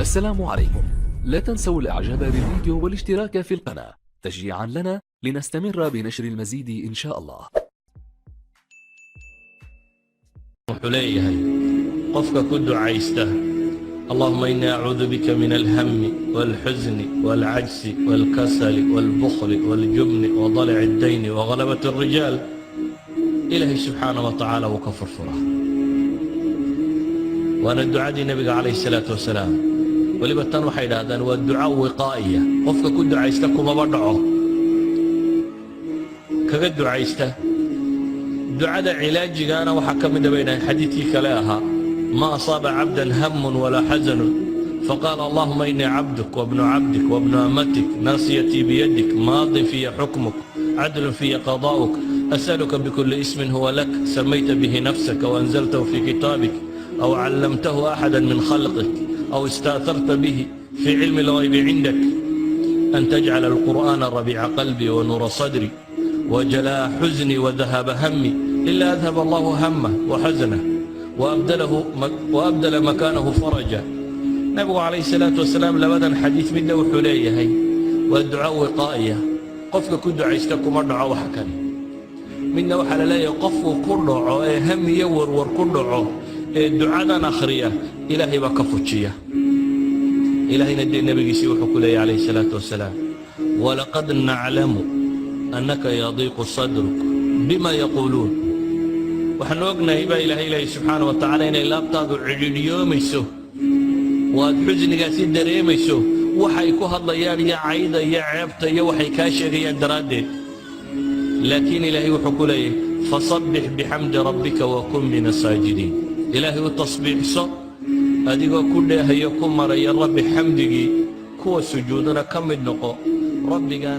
السلام عليكم. لا تنسوا الاعجاب بالفيديو والاشتراك في القناة تشجيعا لنا لنستمر بنشر المزيد ان شاء الله. Wuxuu leeyahay qofka ku ducaysta: "اللهم إني أعوذ بك من الهم والحزن والعجز والكسل والبخل والجبن وضلع الدين وغلبة الرجال", Ilaahay subxaana wa tacaala wuu ka furfuraa. Waana ducadii nebiga calayhi salaatu wasalaam. Weliba tan waxay idhaahdaan waa duca wiqaa'iya, qofka ku ducaysta kumaba dhaco kaga ducaysta. Ducada cilaajigaana waxaa ka mida bay dhahayn xadiidkii kale ahaa: "ما أصاب عبدا هم ولا حزن فقال: اللهم إني عبدك وابن عبدك وابن أمتك، ناصيتي بيدك، ماض في حكمك، عدل في قضاؤك، أسألك بكل اسم هو لك سميت به نفسك وأنزلته في كتابك أو علمته أحدا من خلقك أو استأثرت به في علم الغيب عندك، أن تجعل القرآن ربيع قلبي ونور صدري وجلاء حزني وذهاب همي، إلا أذهب الله همه وحزنه وأبدل مكانه فرجا." Nabigu calayhi salaatu wasalaam labadan xadiid midna wuxuu leeyahay waa duco wiqaa'iya, qofka ku ducaysta kuma dhaco wax kale. Midna waxaa la leeyahay qofku ku dhaco ee ham iyo warwar ku dhaco ee ducadan akhriya, Ilaahay baa ka fujiya. Ilaahayna dee nebigiisii wuxuu ku leeyahy calayhi salaatu wasalaam: "ولقد نعلم أنك يضيق صدرك بما يقولون." Waxaanu ognahay baa Ilaahay leeyahy subxaana wa tacaala inay laabtaadu cidhidhiyoomayso, waad xusnigaasi dareemayso waxay ku hadlayaan iyo cayda iyo ceebta iyo waxay kaa sheegayaan daraaddeed. Laakiin Ilaahay wuxuu ku leeyahy: "فسبح بحمد ربك وكن من الساجدين." Ilaahay u tasbiixso adigoo ku dheehayo, ku maraya Rabbi xamdigii, kuwa sujuudana ka mid noqo Rabbigaana.